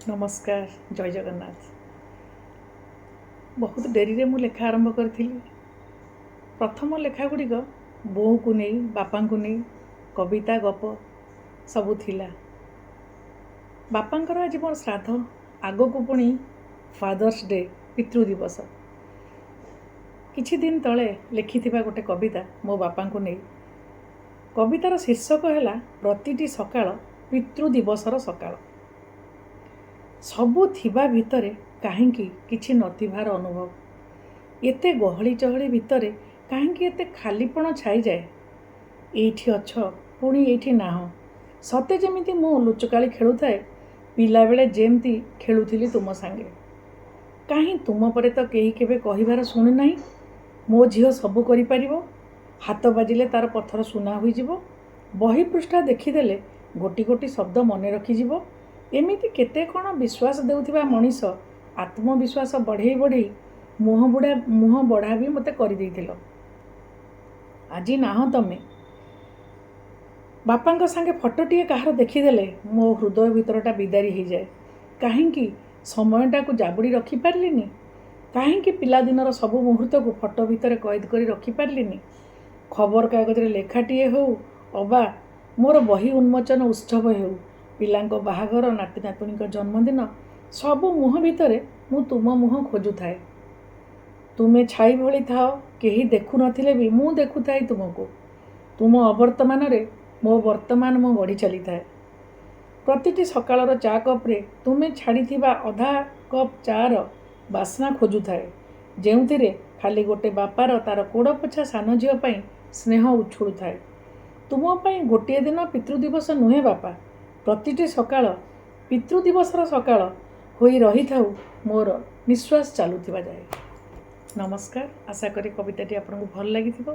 ନମସ୍କାର, ଜୟ ଜଗନ୍ନାଥ। ବହୁତ ଡେରିରେ ମୁଁ ଲେଖା ଆରମ୍ଭ କରିଥିଲି। ପ୍ରଥମ ଲେଖା ଗୁଡ଼ିକ ବୋଉକୁ ନେଇ, ବାପାଙ୍କୁ ନେଇ, କବିତା, ଗପ ସବୁ ଥିଲା। ବାପାଙ୍କର ଆଜି ମୋର ଶ୍ରାଦ୍ଧ, ଆଗକୁ ପୁଣି ଫାଦର୍ସ ଡେ, ପିତୃ ଦିବସ। କିଛି ଦିନ ତଳେ ଲେଖିଥିବା ଗୋଟେ କବିତା ମୋ ବାପାଙ୍କୁ ନେଇ। କବିତାର ଶୀର୍ଷକ ହେଲା ପ୍ରତିଟି ସକାଳ ପିତୃ ଦିବସର ସକାଳ। ସବୁ ଥିବା ଭିତରେ କାହିଁକି କିଛି ନଥିବାର ଅନୁଭବ? ଏତେ ଗହଳି ଚହଳି ଭିତରେ କାହିଁକି ଏତେ ଖାଲିପଣ ଛାଇଯାଏ? ଏଇଠି ଅଛ, ପୁଣି ଏଇଠି ନାହଁ। ସତେ ଯେମିତି ମୁଁ ଲୁଚକାଳି ଖେଳୁଥାଏ, ପିଲାବେଳେ ଯେମିତି ଖେଳୁଥିଲି ତୁମ ସାଙ୍ଗେ। କାହିଁ ତୁମ ପରେ ତ କେହି କେବେ କହିବାର ଶୁଣିନାହିଁ, ମୋ ଝିଅ ସବୁ କରିପାରିବ, ହାତ ବାଜିଲେ ତା'ର ପଥର ସୁନା ହୋଇଯିବ, ବହି ପୃଷ୍ଠା ଦେଖିଦେଲେ ଗୋଟି ଗୋଟି ଶବ୍ଦ ମନେ ରଖିଯିବ। ଏମିତି କେତେ କ'ଣ ବିଶ୍ୱାସ ଦେଉଥିବା ମଣିଷ ଆତ୍ମବିଶ୍ୱାସ ବଢ଼େଇ ବଢ଼େଇ ମୁହଁ ବୁଢ଼ା ମୁହଁ ବଢ଼ା ବି ମୋତେ କରିଦେଇଥିଲ। ଆଜି ନାହଁ ତମେ। ବାପାଙ୍କ ସାଙ୍ଗେ ଫଟୋଟିଏ କାହାର ଦେଖିଦେଲେ ମୋ ହୃଦୟ ଭିତରଟା ବିଦାରି ହେଇଯାଏ। କାହିଁକି ସମୟଟାକୁ ଜାବୁଡ଼ି ରଖିପାରିଲିନି? କାହିଁକି ପିଲାଦିନର ସବୁ ମୁହୂର୍ତ୍ତକୁ ଫଟୋ ଭିତରେ କଏଦ କରି ରଖିପାରିଲିନି? ଖବରକାଗଜରେ ଲେଖାଟିଏ ହେଉ ଅବା ମୋର ବହି ଉନ୍ମୋଚନ ଉତ୍ସବ ହେଉ, ପିଲାଙ୍କ ବାହାଘର, ନାତି ନାତୁଣୀଙ୍କ ଜନ୍ମଦିନ, ସବୁ ମୁହଁ ଭିତରେ ମୁଁ ତୁମ ମୁହଁ ଖୋଜୁଥାଏ। ତୁମେ ଛାଇ ଭଳି ଥାଅ, କେହି ଦେଖୁନଥିଲେ ବି ମୁଁ ଦେଖୁଥାଏ ତୁମକୁ। ତୁମ ଅବର୍ତ୍ତମାନରେ ମୋ ବର୍ତ୍ତମାନ ମୁଁ ଗଢ଼ି ଚାଲିଥାଏ। ପ୍ରତିଟି ସକାଳର ଚା କପ୍ରେ ତୁମେ ଛାଡ଼ିଥିବା ଅଧା କପ୍ ଚା'ର ବାସ୍ନା ଖୋଜୁଥାଏ, ଯେଉଁଥିରେ ଖାଲି ଗୋଟେ ବାପାର ତା'ର କୋଡ଼ ପୋଛା ସାନ ଝିଅ ପାଇଁ ସ୍ନେହ ଉଛୁଳୁଥାଏ। ତୁମ ପାଇଁ ଗୋଟିଏ ଦିନ ପିତୃଦିବସ ନୁହେଁ ବାପା, ପ୍ରତିଟି ସକାଳ ପିତୃଦିବସର ସକାଳ ହୋଇ ରହିଥାଉ ମୋର ନିଶ୍ୱାସ ଚାଲୁଥିବା ଯାଏ। ନମସ୍କାର। ଆଶା କରେ କବିତାଟି ଆପଣଙ୍କୁ ଭଲ ଲାଗିଥିବ।